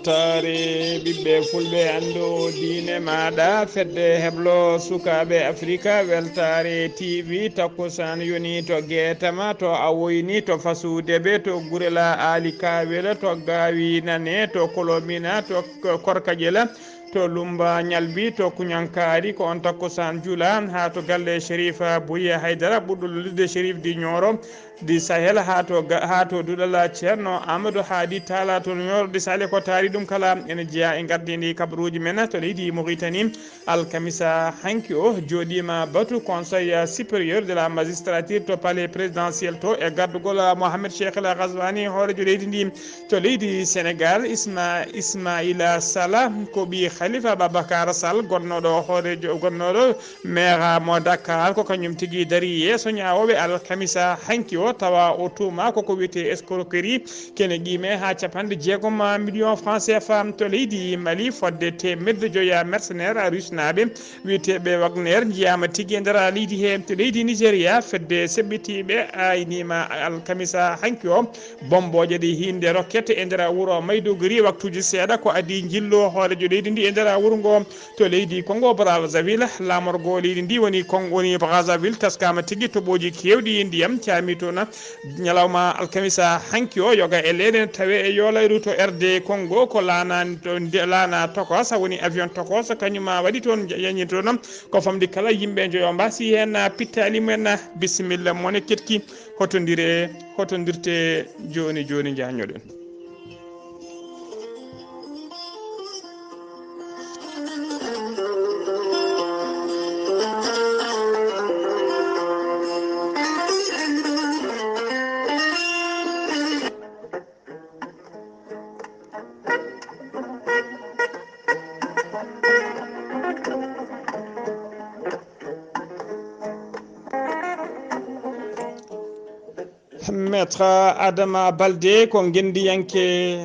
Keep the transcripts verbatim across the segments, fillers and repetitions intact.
Weltaare ɓiɓɓe fulɓe, anndu diine maaɗa, fedde heblo sukaaɓe Afrika, Weltaare T V, takkusaan yoni to Geetama, to Awoyni, to Fasuude be, to Gurela Aali Kaawel, to Gaawi Nane, to Kolomina, to K-, Korkaƴel, to Lumba Ñalbi, to Kuñankaari, ko on takkusaan jula, haa to galle Sherifa Buriya Haydara, ɓurɗo lollude Sherif di Ñooro, di Sahel haa to ga-, haa to duɗal Ceerno Amadou Haadi Taala to Nioro di Sahel ko taari ɗum kala ene jeyaa e gardini kabaruuji men to leydi Mauritanie. Alkamisa hanki o jooɗiima batu Conseil supérieur de la magistrature to palais présidentiel to e gardugol Mohamed Cheikh El Ghazouani hoorejo leydi ndi to leydi Sénégal. Isma-, Ismaila Sala ko ɓii Khalifa Babacar Sall gonnooɗo hoorejo gonnooɗo Maire mo Dakar ko kañum tigi darii yeeso ñaawooɓe alkamisa hanki o, tawa o tuumaa ko ko wiyetee escroquerie, kene qiimee haa capanɗe jeegom million francs C F A. To leydi Mali, fodde teemedde joya mercenaire rusnaaɓe wiyeteeɓe Wagner njiyaama tigi e nder leydi he. To leydi Nigeria, fedde seɓɓitiiɓe ayniima alkamisa hanki o bombooje ɗe hiinde rocket e nder wuro Maiduguri waktuuji seeɗa ko adii njillu hooreejo leydi ndi e nder wuro ngo. To leydi Congo Brazzaville, laamorgo leydi ndi woni Con-, woni Brazzaville, taskaama tigi toɓooji keewɗi ndiyam caami toon. Ñalawma alkamisa hanki o, yoga e leyɗe ne tawee e yoolayru to R D Congo, ko laana, to nde-, laana tokosa, woni avion tokosa, kañum waɗi toon, yañi toon. Ko famɗi kala, yimɓe njoyo mbaasi heen pittaali mumen. Bisimilla, mone ketki, hotondire, hotondirte jooni jooni, njaññoɗen. Maître Adama Balde ko ngenndiyanke,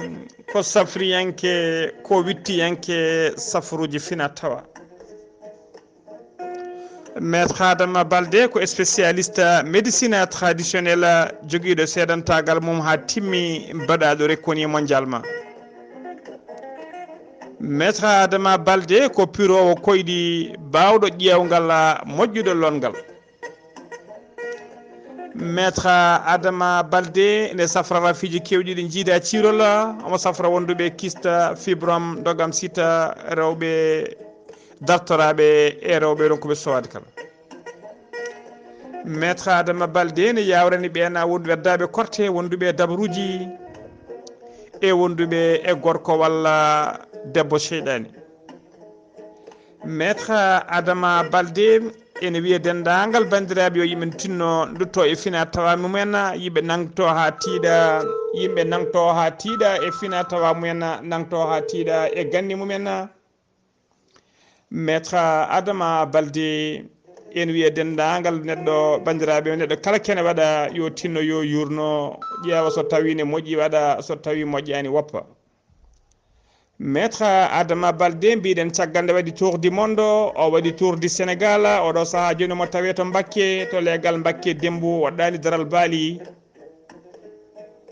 ko safriyanke, ko wittiyanke safruuji fina tawa. Maître Adama Balde ko spécialiste médecine traditionnelle, jogiiɗo seedantaagal mum haa timmi, baɗaaɗo reconnu mondialement. Maître Adama Balde ko piroowo koyɗi, baawɗo ƴeewngal, moƴƴuɗo lonngal. Maître Adama Balde ene safra rafiiji keewɗi ɗi njiida ciirol, omo safra wonduɓe kyste, fibrome, ndogam sita, rewɓe dartoraaɓe e rewɓe ronkuɓe sowaade kala. Maître Adama Balde ene yaawrani ɓeen won weddaaɓe korte, wonduɓe e dabaruuji, e wonduɓe e gorko walla debbo seyɗaani. Maître Adama Balde ene wiya denndaangal banndiraaɓe yo yimɓe tinno ndutto e fina tawa mumen, yimɓe nangto haa tiiɗa, yimɓe nangto haa tiiɗa e fina tawa mumen, nangto haa tiiɗa e ganni mumen. Maître Adama Balde ene wiya denndaangal neɗɗo, banndiraaɓe, neɗɗo kala kene waɗa yo tinno, yo yuurno, ƴeewa so tawi ne moƴƴi waɗa, so tawi moƴƴaani woppa. Maître Adama Balde, mbiɗen caggal nde waɗi tour du monde, o waɗi tour du Sénégal, oɗo sahaa jooni mo tawee to Mbakke, to leegal Mbakke Dembu, waɗɗaani daral baali.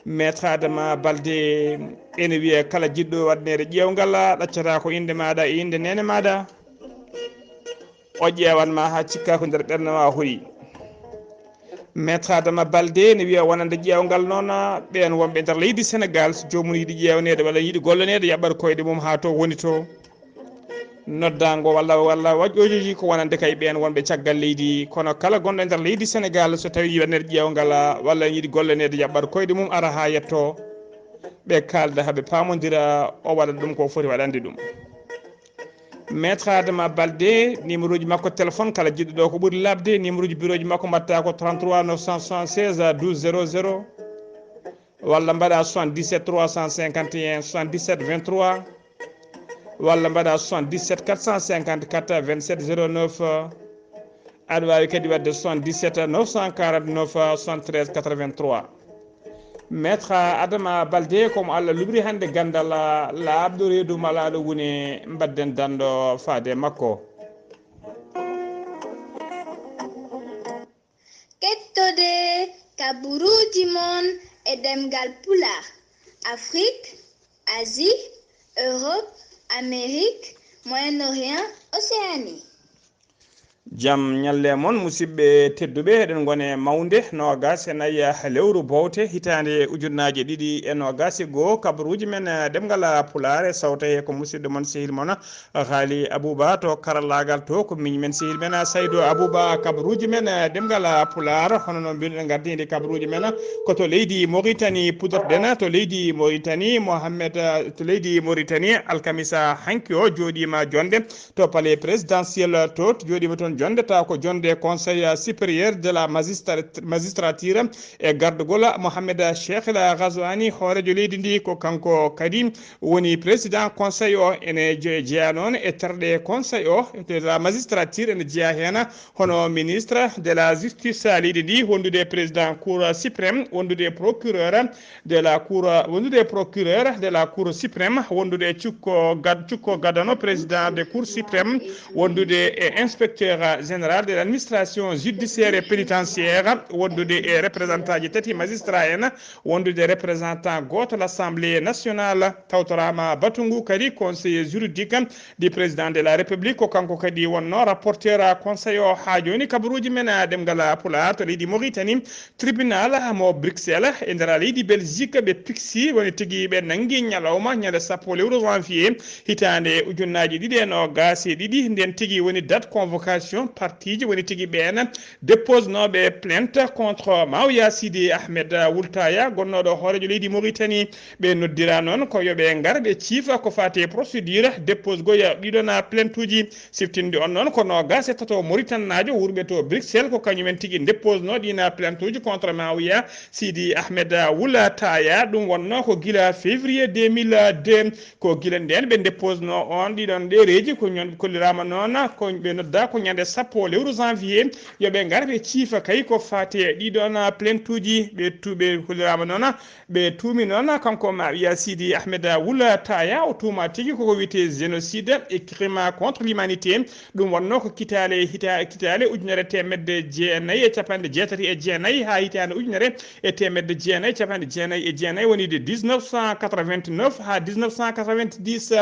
Maître Adama Balde ene wiya kala jiɗɗo waɗneede ƴeewngal, ɗaccata ko innde maaɗa e innde neene maaɗa. O ƴeewan ma haa cikka ko nder ɓernde ma hoyi. Maître Adama Balde ne wiya wonande ƴeewngal noon, ɓeen wonɓe nder leydi Sénégal, so joomum yiɗi ƴeewneede walla yiɗi golloneede, yaɓɓat koyɗe mum haa to woni to. Noddaango walla, walla waɗ-, waɗooji ko wonande kay ɓeen wonɓe caggal leydi, kono kala gonɗo e nder leydi Sénégal, so tawii yiɗi waɗneede ƴeewngal walla yiɗi golloneede, yaɓɓat koyɗe mum, ara haa yetto, ɓe kaalda haa ɓe paamondira, o waɗa ɗum ko foti waɗande ɗum. Maître Adama Balde, numéro ji makko téléphone, kala jiɗɗo ɗo ko ɓuri laaɓde, numéro ji bureau ji makko mbaɗta ko trente-trois neuf cent soixante-seize douze zéro zéro, walla mbaɗa soixante-dix-sept trois cent cinquante et un soixante-dix-sept vingt-trois, walla mbaɗa soixante-dix-sept quatre cent cinquante-quatre vingt-sept zéro neuf. Aɗa waawi kadi waɗde soixante-dix-sept neuf cent quarante-neuf soixante-treize quatre-vingt-trois. Maître Adama Balde, ko mo Allah luɓri hannde ganndal, laaɓɗo reedu malaaɗo wune, mbadden danndo faade makko. Kettode kabaruuji mon e ɗemngal Pulaar, Afrik, Asie, Europe, Amérique, Moyen-Orient, Océanie. Jam ñalle mon, musidɓe tedduɓe. Eɗen ngone mawnde noogas e nayi lewru bowte hitaande ujunnaaje ɗiɗi e noogas e goo. Kabaruuji men, eh, ɗemngal Pulaar e sawta he ko musidɗo mon, sehil mon, Haali Abuba to karallaagal to. Ko miñ men, sehil men, Saydu Abuba. Kabaruuji men, eh, ɗemngal Pulaar, hono no mbiɗen ngardiinde kabaruuji men ko to leydi Moritani pudotoɗen, to leydi Moritani, Mohammed, eh, to leydi Moritani, alkamisa hanki o jooɗiima jonde to palais présidentiel to, jooɗiima toon jonde, taw ko jonde Conseil supérieur de la magistra-, magistrature e gardugol Mohamed Cheikh El Ghazouani, hooreejo leydi ndi, ko kanko kadi woni président conseil o. Ene je-, jeyaa noon e terɗe conseil o de la magistrature, ene jeyaa heen hono ministre de la justice leydi ndi, wondude président cour suprême, wondude procureur de la cour, wondude procureur de la cour suprême, wondude cukko gad-, cukko gadano président de cour suprême, wondude e inspecteur général de l'administration judiciaire et pénitentiaire, wondude e représentant ji tati magistrat en, wondude représentant gooto l'Assemblée nationale. Tawtoraama batu ngu kadi conseiller juridique du président de la République, ko kanko kadi wonno rapporteur conseil o. Haa jooni kabaruuji men ɗemngal Pulaar to leydi Moritani, tribunal mo Bruxelles e nder leydi Belgique, ɓe piksi, woni tigi ɓe nanngi ñalawma ñande sappo lewru janvier hitaande ujunnaaji ɗiɗi e noogas e ɗiɗi. Nden tigi woni date convocation partiiji woni tigi ɓeen déposenooɓe plainte contre Mawiya Sidi Ahmed Wul Taya, gonnooɗo hooreejo leydi Moritani. Ɓe noddira noon ko yo ɓe ngar ɓe ciifa ko faati e procédure déposegol ɗiɗon plaintuuji. Siftinde on noon ko noogas e tato Moritannaajo wurɓe to Bruxelles, ko kañumen tigi déposenoo ɗiin plaintuuji contre Mawiya Sidi Ahmed Wul Taya. Ɗum wonno ko gila février deux mille deux. Ko gila ndeen ɓe déposenoo on ɗiɗon ɗereeji. Ko ñon-, kolliraama noon, ko ɓe nodda ko ñande sappo lewru janvier, yo ɓe ngar ɓe ciifa kay ko faati e ɗiɗon plaintuuji. Ɓe tu-, ɓe kolliraama noon, ɓe tuumi noon kanko Mawiya Sidi Ahmed Wul Taya, o tuuma tigi koko wiyetee génocide et crime contre l'humanité. Ɗum wonno ko kitaale hita-, kitaale ujunere teemedde jeenayi e capanɗe jeetati e jeenayi haa hitaande ujunere e teemedde jeenayi e capanɗe jeenayi e jeenayi, woni de dix-neuf cent quatre-vingt-neuf haa dix-neuf cent quatre-vingt-dix.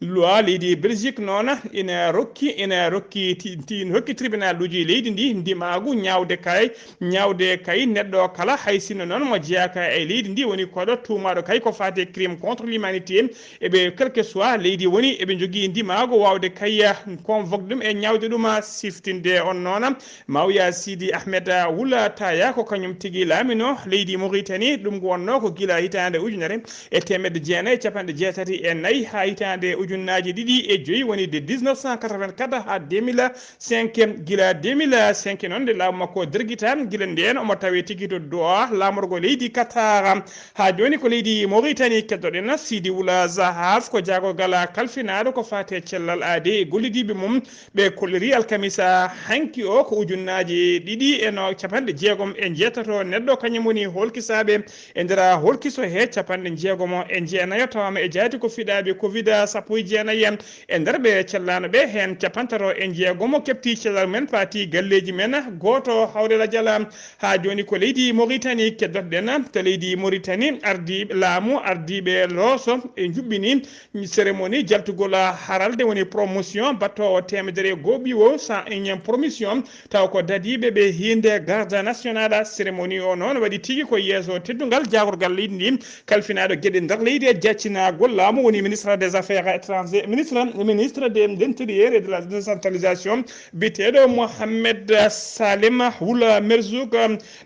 Loi leydi Belgique noon ina rokki, ina rokki ti-, ti-, ina hokki tribunaluuji leydi ndi ndimaagu ñaawde kay, ñaawde kay neɗɗo kala, hay sinno noon mo jeyaaka e leydi ndi woni koɗo tuumaaɗo kay ko faati e crime contre l'humanité. Eɓe, quel que soit leydi woni, eɓe njogii ndimaagu waawde kay convoque ɗum e ñaawde ɗum. Siftinde on noon, Mawiya Sidi Ahmed Wul Taya ko kañum tigi laamino leydi Moritani. Ɗum wonno ko gila hitaande ujunere e teemedde jeenayi e capanɗe jeetati e nayi haa hitaande ujunnaaji ɗiɗi e joyi, woni de dix-neuf cent quatre-vingt-quatre haa deux mille cinq. Gila deux mille cinq noon, nde laamu makko dergita, gila ndeen omo tawee tigi to Doha, laamorgo leydi Qatar. Haa jooni ko leydi Moritani keddoɗen. Sidi Wul Zahaf ko jaagorgal kalfinaaɗo ko faati e cellal aadee e gollidiiɓe mum. Ɓe kolliri alkamisa hanki o ko ujunnaaji ɗiɗi e no capanɗe jeegom e njeetato neɗɗo, kañum woni hoolkisaaɓe e nder hoolkiso he capanɗe jeegomo e jeenayo, tawaama e jaati ko fiɗaaɓe covid sappo e jeenayi en. E nder ɓe cellaano ɓe, heen capantato e jeegomo keɓti cellal men, paati galleeji men, gooto hawre lajal. Haa jooni ko leydi Moritani keddotoɗen. To leydi Moritani, ardi laamu, ardiiɓe looso e njuɓɓini cérémonie jaltugol haralde, woni promotion battoowo teemedere e goo ɓiwo, cent unième promotion, taw ko dadiiɓe ɓe hiinde garde national. Cérémonie o noon waɗi tigi ko yeeso teddungal jaagorgal leydi ndi, kalfinaaɗo geɗe nder leydi e jaccinagol laamu, woni ministre des affaires étrangères, ministre, ministre de l'intérieur et de la décentralisation, biyeteeɗo Mohamed Salem Wul Merzouk.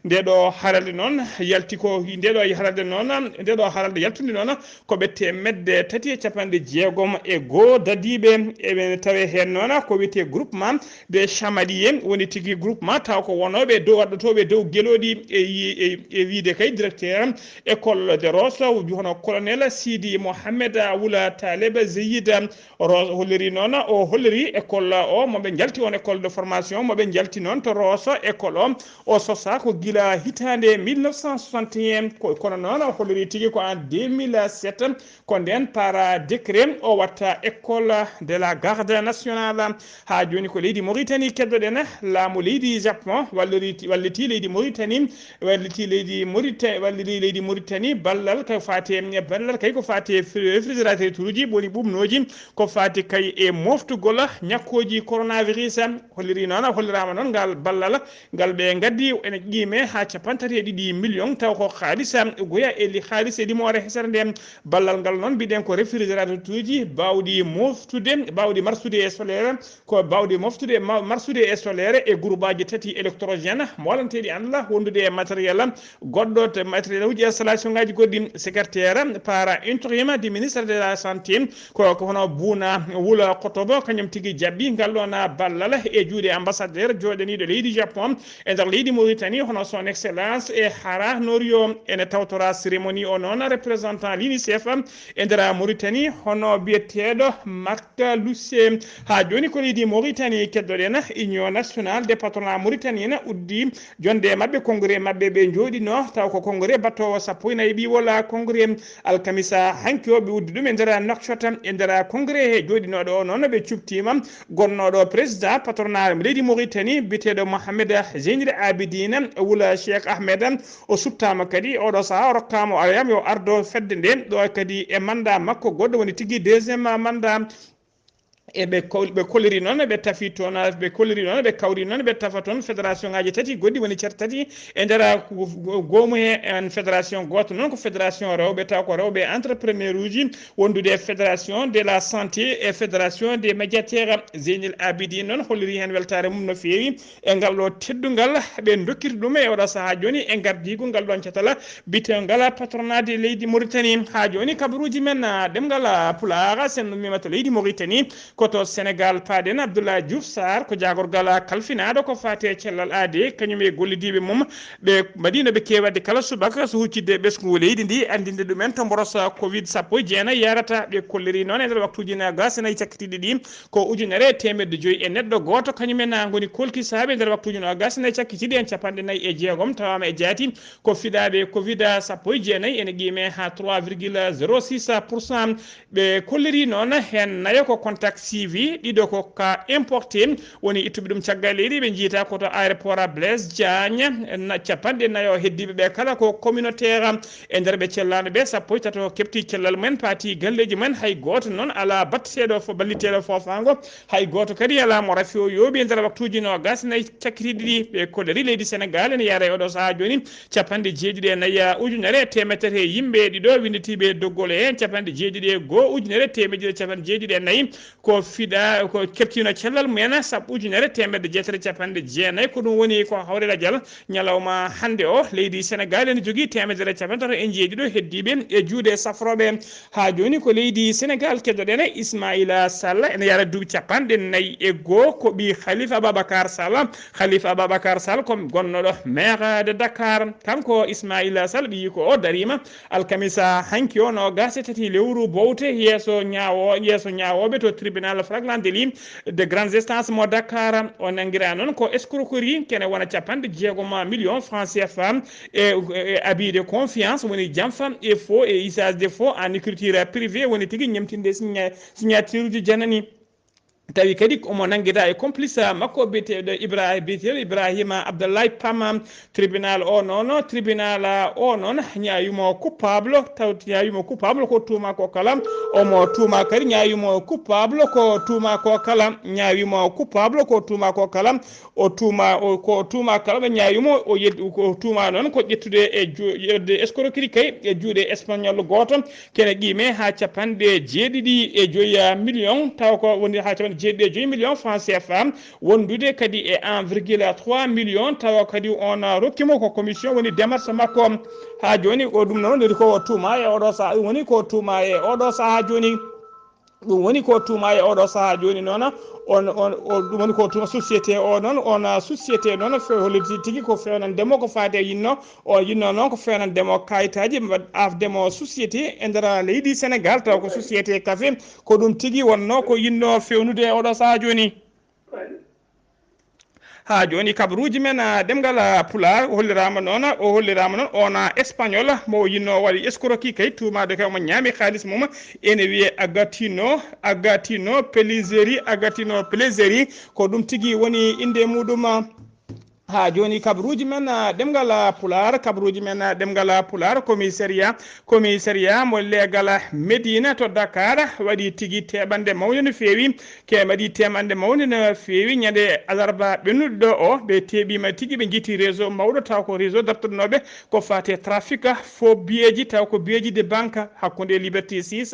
Ndeɗo haralde noon yalti ko, ndeɗo haralde noon, ndeɗo haralde yaltude noon ko ɓe teemedde tati e capanɗe jeegom e goo dadiiɓe. Eɓe tawe heen noon ko wiyetee groupement des Chamadiyé, woni tigi groupement taw ko wonooɓe dow, waɗɗotooɓe dow gelooɗi e yi-, e, e wiyde kay directeur école de Rosso, hono colonel Sidi Mohamed Wul Taleb Zeyid. Ro-, holliri noon, o holliri école o mo ɓe njalti école de formation mo ɓe njalti noon to Rosso. École o, o sosa ko gila hitaande mille neuf cent soixante et un, ko, kono noon o holliri tigi ko en deux mille sept, ko ndeen par décret o watta école de la garde nationale. Haa jooni ko leydi Mauritanie keddoɗen, laamu leydi Japon walliriti, walliti leydi Mauritanie, walliti leydi Mauritanie, walliri leydi Mauritanie ballal ko faati e, ballal kay ko faati e fri-, réfrigérateur uji woni ɓuuɓnooji, ko faati kay e moftugol ñakkooji coronavirus. Holliri noon, holliraama noon ngal ballal ngal ɓe ngaddi ene qiime haa cappanɗe tati e ɗiɗi million, taw ko haalis goya e li-, haalis e limoore hesere nde. Ballal ngal noon mbiɗen ko réfrigérateur uji baawɗi moftude, baawɗi marsude e solaire, ko baawɗi moftude ma-, marsude e solaire e groupe aji tati électrogène moolanteeɗi Allah wondude e matériel goɗɗo, te matériel uji installation ngaji goɗɗi. Secrétaire par intérim du ministre de la santé, ko, ko hono Bouna Wula Kotobo, kañum tigi jaɓɓi ngal ɗon ballal e juuɗe ambassadeur jooɗaniiɗo leydi Japon e nder leydi Mauritanie, hono son excellence e Hara Norio. Ene tawtora cérémonie o noon représentant l'UNICEF e nder Mauritanie, hono biyeteeɗo Marc Lousse. Haa jooni ko leydi Mauritanie keddoɗen, Union nationale des patronat mauritanien uddi jonde maɓɓe, congrès maɓɓe ɓe njooɗino, taw ko congrès battowo sappo e nayi ɓiwol congrès. Alkamisa hanki o ɓe uddi ɗum e nder Nouakchott. E nder congrès he jooɗinooɗo o noon ɓe cubtiima gonnooɗo président patronat leydi Mauritanie biyeteeɗo Mohamed Zeynel Abidine Wula Cheikh Ahmed. O suɓtaama kadi oɗo sahaa o rokkaama o aroyaama yo ardo fedde nde ɗo kadi e mandat makko goɗɗo woni tigi deuxième mandat. E ɓe kol-, ɓe kolliri noon, ɓe tafi toon, ɓe kolliri noon, ɓe kawri noon, ɓe tafa toon fédération ngaji tati goɗɗi woni cer tati e nder go-, goomu he. En fédération gooto noon ko fédération rewɓe, taw ko rewɓe entrepreneur uji, wondude e fédération de la santé e fédération des médiateurs. Zeynel Abidine noon holliri heen weltaare mum no feewi e ngal ɗo teddungal ɓe dokkiri ɗum e oɗo sahaa jooni e ngardiigu ngal ɗon catala biyeteegal patronat de leydi Mauritanie. Haa jooni kabaruuji men, ah, ɗemngal, ah, Pulaar, sen ɗum mimata leydi Mauritanie, ko to Sénégal paaɗen. Abdoulaye Diouf Sarr ko jaagorgal, ah, kalfinaaɗo ko faati e cellal aade, kañum e gollidiiɓe mum ɓe mbaɗiino ɓe keewi waɗde kala subaka so huccitde e ɓesngu leydi ndi, anndinde ɗumen to mboros, ah, covid sappo e jeenayi yarata. Ɓe kolliri noon e nder waktuuji noogaas e nayi cakkitiiɗi ɗi, ko ujunere e teemedde joyi e neɗɗo gooto, kañum en ngoni kolkisaaɓe nder waktuuji noogaas e nayi cakkitiiɗi en capanɗe nayi e jeegom tawaama e jaati ko fiɗaaɓe covid sappo e jeenayi, ene qiime haa trois virgule zéro six pour cent. Ɓe kolliri noon heen nayo ko contact suivi, ɗiɗo ko cas importé, woni ittuɓe ɗum caggal leydi, ɓe njiyata ko to aéroport Blaise Diagne. Na-, capanɗe nayo heddiiɓe ɓe kala ko communautaire. E nder ɓe cellaano ɓe, sappo e tato keɓti cellal mumen, paati galleeji mumen, hay gooto noon alaa batteteeɗo fo-, balliteeɗo foofaango, hay gooto kadi alaa mo rafi o yooɓi e nder waktuuji noogaas e nayi cakkitiiɗi ɗi. Ɓe kolliri leydi Senegaal ene yaara e oɗo sahaa jooni capanɗe jeeɗiɗi e nayi ujunere e teemedere e yimɓe ɗiɗo winnditiiɓe doggol heen, capanɗe jeeɗiɗi e goo ujunere e teemedere capanɗe jeeɗiɗi e nayi ko fiɗa, ko keɓtiino cellal mumen, sappo ujunere teemedde jeetati capanɗe jeenayi. Ko ɗum woni ko hawre lajal ñalawma hannde o. Leydi Senegaal ene jogii teemedere capanɗe tato e jeeɗiɗo heddiiɓe e juuɗe safrooɓe. Haa jooni ko leydi Senegaal keddoɗen. Ismaila Sall ene yara duuɓi capanɗe nayi e goo, ko ɓii Khalifa Ababacar Sall. Khalifa Ababacar Sall ko gonnooɗo maire de Dakar. Kanko Ismaila Sall, ɓiyiiko o dariima alkamisa hanki o noogaas e tati lewru bowte yeeso ñaawo-, yeeso ñaawooɓe to tribunal flagrant délit de grande instance mo Dakar. O nanngiraa noon ko escroquerie kene wona capanɗe jeegom million francs C F A e, e abus de confiance, woni jamfa e faux et usage de faux en écriture privée, woni tigi ñemtinde signa-, signature uji janani. Tawi kadi omo nanngidaa e complice makko biyeteeɗo Ibra-, biyeteeɗo Ibrahima Abdallahi Pam. Tribunal o noon, tribunal o noon ñaawii mo coupable, taw ñaawii mo coupable ko tuuma ko kala. Omo tuuma kadi ñaawii mo coupable ko tuuma ko kala. Ñaawii mo coupable ko tuuma ko kala. O tuuma, o, ko tuuma kala ɓe ñaawii mo, o yed-, ko tuuma noon ko ƴettude e ju-, ƴettude escroquerie kay e juuɗe espagnol gooto, kene qiime haa capanɗe jeeɗiɗi e joyi million, taw ko woni haa capanɗe jeeɗiɗi e joyi million francs C F A, wondude kadi e un virgule trois million, tawa kadi on rokki mo ko commission woni démarche makko. Haa jooni ko ɗum noon woni ko o tuuma e oɗo sahaa, ɗum woni ko o tuuma e oɗo sahaa jooni. Ɗum woni ko tuuma e oɗo sahaa jooni noon, on, on, o, ɗum woni ko tuuma société o noon, on, ah, société noon fe-, holliti tigi ko fewnande mo ko faati e yinno, o yinno noon ko fewnande mo kayitaaji, mbaɗ-, afde mo société e nder leydi Senegaal, taw ko société café, ko ɗum tigi wonno ko yinno fewnude e oɗo sahaa jooni. Haa jooni, kabaruuji men, ah, ɗemngal, ah, Pulaar, o holliraama noon, o holliraama noon, oon, ah, Espagnol, mo o yinnoo waɗi escroquerie kay, tuumaade kay omo ñaami kaalis mum, ene wiyee Agatino, Agatino Pellizzeri, Agatino Pellizzeri, ko ɗum tigi woni innde muɗum. Haa jooni, kabaruuji men, ah, ɗemngal, ah, Pulaar, kabaruuji men, ah, ɗemngal, ah, Pulaar, commissariat, commissariat mo leegal Medina to Dakar, waɗi tigi teɓannde mawnde no feewi, Keɓaɗi teɓannde mawnde no feewi ñande alarba ɓennuɗo ɗo o, ɓe teɓiima tigi, ɓe njiiti réseau mawɗo, taw ko réseau dartinooɓe ko faati e trafic faux billets ji, taw ko billets ji de banque hakkunde Liberté six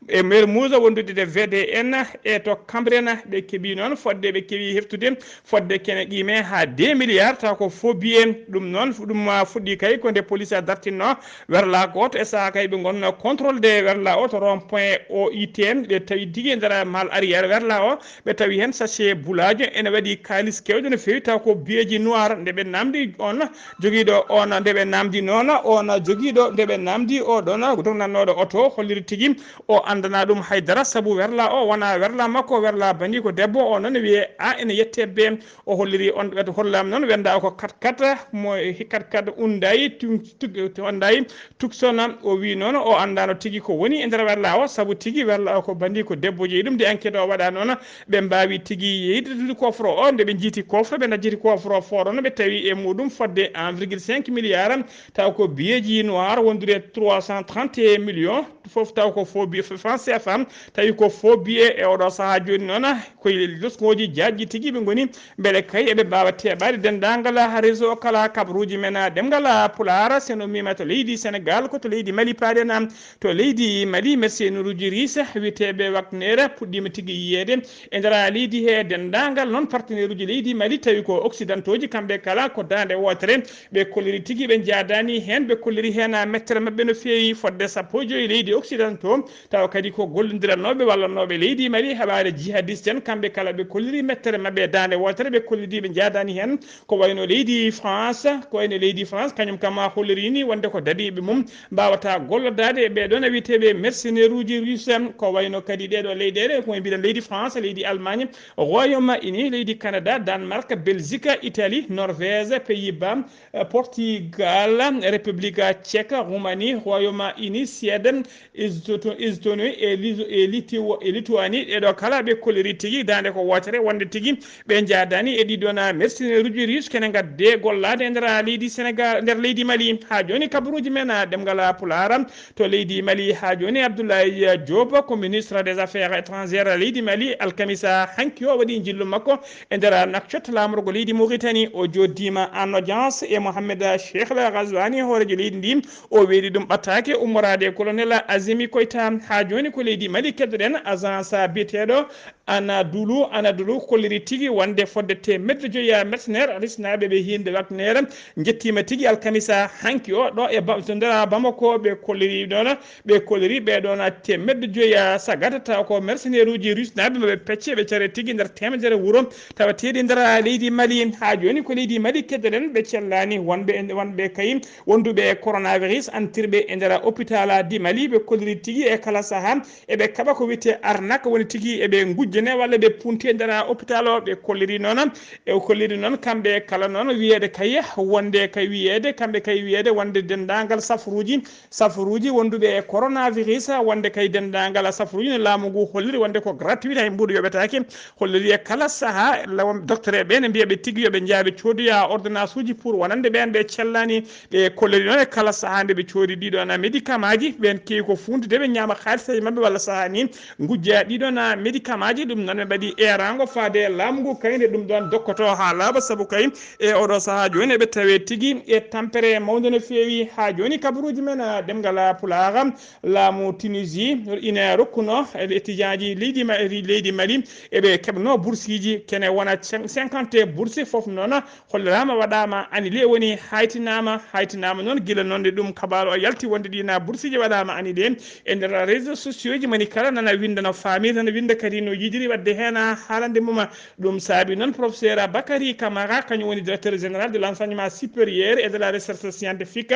e Mermoz wondude de V D N e to Cambérène. Ɓe keɓi noon fodde, ɓe keɓi heftude fodde kene qime haa deux milliards, taw ko faux billet. Ɗum noon, ɗum, ah, fuɗɗi kay ko nde police a dartinno werla gooto e sahaa kay ɓe ngonno contrôle de werla o to rond point O I T. Ɓe tawi tigi e nder maal arrière werla o, ɓe tawi heen sachet bulaajo ene waɗi kaalis keewɗo no feewi, taw ko billets ji noirs. Nde ɓe naamndi oon jogiiɗo oon, nde ɓe naamndi noon oon jogiiɗo, nde ɓe naamndi o ɗoon dognannooɗo oto, holliri tigi o anndanaa ɗum hay dara, sabu werla o wonaa werla makko, werla banndii ko debbo o noon wiyee a ene yettee bee. O holliri on, ɓe hollaama noon wennda o ko quatre-quatre, mo quatre-quatre Hyundai, tum-, tuk-, Hyundai Tucson. O wi noon o anndaano tigi ko woni e nder werla o, sabu tigi werla o ko banndii ko debbo jeyi ɗum. Nde enquête o waɗa noon, ɓe mbaawi tigi yeydude coffre o. Nde ɓe njiiti coffre, ɓe ndajjiti coffre o fooɗono, ɓe tawi e muɗum fodde un virgule cinq milliard, taw ko billets ji noirs wondude trois cent trente et un millions, fof taw ko faux billets francs C F A, tawi ko faux billets. E oɗo sahaa jooni noon, koye losngooji jaajɗi tigi ɓe ngoni, mbele kay eɓe mbaawa teɓaade denndaangal réseau kala kabaruuji men ɗemngal Pulaar. So en ummiima to leydi Senegaal, ko to leydi Mali paaɗen. To leydi Mali, mercenaires uji russe wiyeteeɓe Wagner puɗɗiima tigi yiyeede e nder leydi he. Denndaangal noon partenaires uji leydi Mali, tawi ko occidentaux ji, kamɓe kala ko daande wootere, ɓe kolliri tigi, ɓe njaadaani heen, ɓe kolliri heen mettere maɓɓe no feewi fodde sappo e joy leydi occidentaux, tawa kadi ko gollindiranooɓe wallannooɓe leydi Mali haɓaade jihadiste en, kamɓe kala ɓe kolliri mettere maɓɓe daande wootere, ɓe kollidi, ɓe njaadaani heen. Ko wayno leydi France, ko wayno leydi France, kañum kam a holliri ni wonde ko dadiiɓe mum mbaawata gollodaade e ɓee ɗoon e wiyeteeɓe mercenaires uji russe. Ko wayno kadi ɗee ɗoo leyɗeele, ko e mbiɗen leydi France, leydi Allemagne, Royaume Uni, leydi Canada, Danemark, Belgique, Italie, Norvège, Pays-Bas, eh, Portugal, République Tchèque, Roumanie, Royaume Uni, Suède, Esto-, Estonie e Liso-, e Litiwo-, e Lituanie. Ɗee ɗoo kala ɓe kolliri tigi daande ko wootere, wonde tigi ɓe njaadaani e ɗii ɗoon mercenaires uji russe kene ngadde gollaade e nder leydi Senegaal, nder leydi Mali. Haa jooni kabaruuji men, ah, ɗemngal Pulaar to leydi Mali. Haa jooni Abdoulaye Diop ko ministre des affaires étrangères leydi Mali, alkamisa hanki o waɗi njillu makko e nder Nouakchott, laamorgo leydi Mauritanie. O jooɗdiima en audience e Mohamed Cheikh El Ghazouani, hooreejo leydi ndi. O weeɗi ɗum ɓattaake ummoraade e colonel Azimi Koita. Haa jooni ko leydi Mali keddoɗen, agence biyeteeɗo Anadolu, Anadolu kolliri tigi wonde fodde teemedde joyi mercenaires russenaaɓe ɓe hiinde Wagner njettiima tigi alkamisa hanki o ɗo e Ba-, to nder Bamako. Ɓe kolliri ɗoon, ɓe kolliri ɓee ɗoon teemedde joyi sagata, tawa ko mercenaires uji russenaaɓe mo ɓe pecce, ɓe care tigi nder teemedere wuro tawateeɗi nder leydi Mali. Haa jooni ko leydi Mali keddoɗen, ɓe cellaani wonɓe, wonɓe kay wonduɓe e coronavirus antirɓe e nder hôpital di Mali. Ɓe kolliri tigi e kala sahaa eɓe kaɓa ko wiyetee arnaque, woni tigi eɓe ngujjane walla ɓe punti e nder hôpital o. Ɓe kolliri noon, e kolliri noon kamɓe kala noon wiyeede kay wonde kay wiyeede, kamɓe kay wiyeede wonde denndaangal safaruuji, safaruuji wonduɓe e coronavirus, wonde kay denndaangal safaruuji no laamu ngu holliri wonde ko gratuit, hay mbuuɗu yoɓetaake. Holliri e kala sahaa, law-, docteur ɓe ne mbiya ɓe tigi yo ɓe njaa ɓe coodoya ordonnance uji pour wonande ɓeen ɓe cellaani. Ɓe kolliri noon e kala sahaa nde ɓe coodi ɗii ɗoon médicament ji, ɓeen keewi ko fuuntude ɓe ñaama haalisi maɓɓe walla sahaa ni ngujja ɗii ɗoon médicament ji. Ɗum noon ɓe mbaɗi eeraango faade e laamu ngu kay nde ɗum ɗoon dokkoto haa laaɓa, sabu kay e oɗo sahaa jooni eɓe tawee tigi e tampere mawnde no feewi. Haa jooni kabaruuji men, ah, ɗemngal Pulaar, laamu Tunisie ina rokkuno étudiant ji leydi Ma-, leydi Mali, eɓe keɓno bourse ji kene wona cin-, cinquante bourse, fof noon holliraama waɗaama annulé, woni haytinaama, haytinaama noon gila noon nde ɗum kabaaru o yalti wonde ɗiin bourse ji waɗaama annulé e nder réseaux sociaux ji. Moni kala nana winnda no faamiri, nana winnda kadi no yiɗi wadde heen haalande mum. Ɗum saabi noon professeur Bakary Camara, kañum woni directeur général de l'enseignement supérieur et de la recherche scientifique,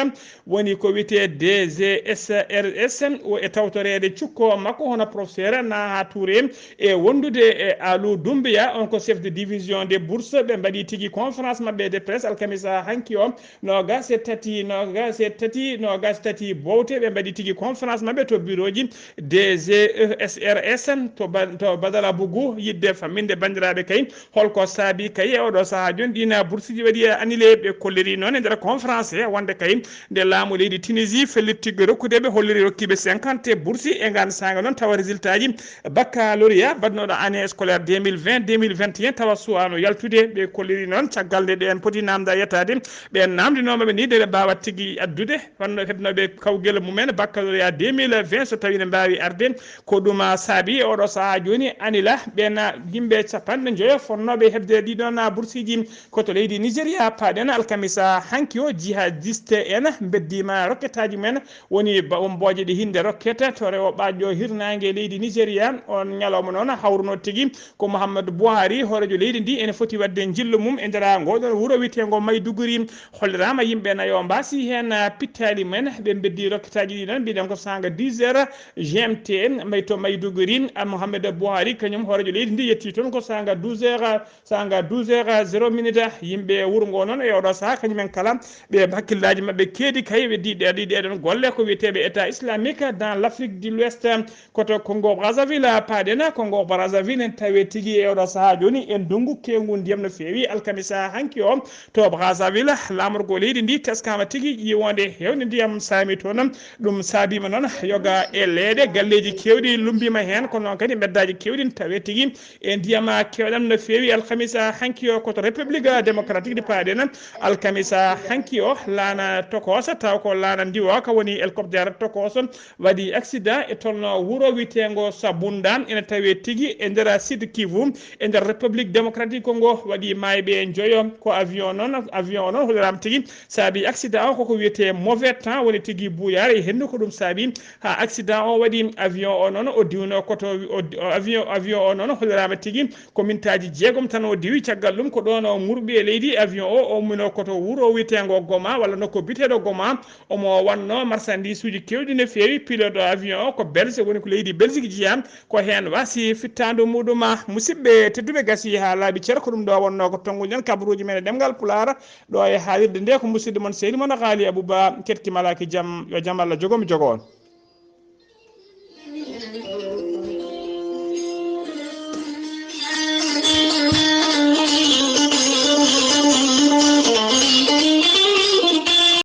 woni ko wiyetee D G S R S, o e tawtoreede cukko makko hono professeur Naha Touré, e wondude e Alou Doumbia, on ko chef de division des bourses. Ɓe mbaɗi tigi conférence maɓɓe de presse alkamisa hanki o, nogas e tati, nogas e tati, nogas e tati bowte. Ɓe mbaɗi tigi conférence maɓɓe to bureau ji D G S R S to Ba-, to Badala Bougou, yidde famminde banndiraaɓe kay holko saabi kay e oɗo sahaa jooni ɗina bourse ji waɗi annulé. Ɓe kolliri noon e nder conférence he wonde kay nde laamu leydi Tunisie fellittiggo rokkude ɓe, holliri rokkiiɓe cinquante bourse e ngaan saanga noon tawa résultat ji baccalauréat baɗnooɗo année scolaire deux mille vingt, deux mille vingt et un tawa suwaano yaltude. Ɓe kolliri noon caggal nde ɗeen poti naamnda yettaade, ɓeen naamndinooma ɓe ni nde ɓe mbaawat tigi addude wonno heɓnooɓe kawgel mumen baccalauréat deux mille vingt, so tawii ne mbaawi arde. Ko ɗum saabi e oɗo sahaa jooni annulé ɓeen yimɓe capanɗe njoyo fotnooɓe heɓde ɗiɗon bourse ji ko to leydi Nigeria. Paaɗen alkamisa hanki o, jihadiste en mbeddiima rokketaaji mumen, woni ba-, bombooje ɗe hinde rokkete to rewo ɓaaƴɗo hirnaange leydi Nigeria. On ñalawma noon hawruno tigi ko Muhammadu Buhari, hooreejo leydi ndi, ene foti waɗde njillu mum e nder ngoɗon wuro wiyeteengo Maiduguri. Holliraama yimɓe nayo mbaasi heen, ah, pittaali mumen. Ɓe mbeddi rokketaaji ɗi noon, mbiɗen ko saanga dix heures G M T, may to Maiduguri. Ah, Mohamed Buhari, kañum hooreejo leydi ndi, yetti toon ko saanga douze heures, saanga douze heures zéro minute. Yimɓe wuro ngo noon e oɗo sahaa, kañumen kala, ɓe hakkillaaji maɓɓe keedi kay, ɓe di-, ɗe-, ɗi-, ɗeɗon golle ko wiyeteeɓe État islamique dans l'Afrique de l'Ouest. Koto Congo Brazzaville paaɗen, Congo Brazzaville en tawi tigi e oɗo sahaa jooni e ndungu kewngu ndiyam no feewi. Alkamisa hanki o to Brazzaville, laamorgo leydi ndi teskaama tigi ƴiwonde heewde ndiyam saami toon. Ɗum saabiima noon yoga e leeɗe, galleeji keewɗi lumbiima heen, kono noon kadi mbeddaaji keewɗi ne tawi tigi e ndiyam keewɗam no feewi. Alkamisa hanki o koto République Démocratique ndi paaɗen. Alkamisa hanki o laana tokoosa, taw ko laana ndiwooka woni hélicoptère tokooso waɗi accident e tolno wuro wiyeteengo Sabunda, ene tawee tigi e nder Sud Kivu, e nder République Démocratique Congo, waɗi maayɓe njoyo. Ko avion noon, avion o noon holliraama tigi saabi accident o koko wiyetee mauvais temps, woni tigi buuyaare e hendu, ko ɗum saabi haa accident o waɗi. Avion o noon o diwno koto, o, o avion, avion o noon holliraama tigi ko mintaaji jeegom tan o diwi. Caggal ɗum ko ɗoon o murɓi e leydi. Avion o, o ummino koto wuro wiyeteengo Goma, walla nokku biyeteeɗo Goma. Omo wanno marchandise uji keewɗi no feewi. Pilote avion o ko Belge, woni ko leydi Belgique jeyaa. Ko heen wasi fittaandu muɗum. Musidɓe tedduɓe, gasi haa laaɓi cer, ko ɗum ɗo wonno ko tonnguɗen kabaruuji men e ɗemngal Pulaar. Ɗo e haalirde nde ko musidɗo mon, sehil mon Haali Abouba, keɗki malaaki jam, yo jam Allah jogo mi jogo on.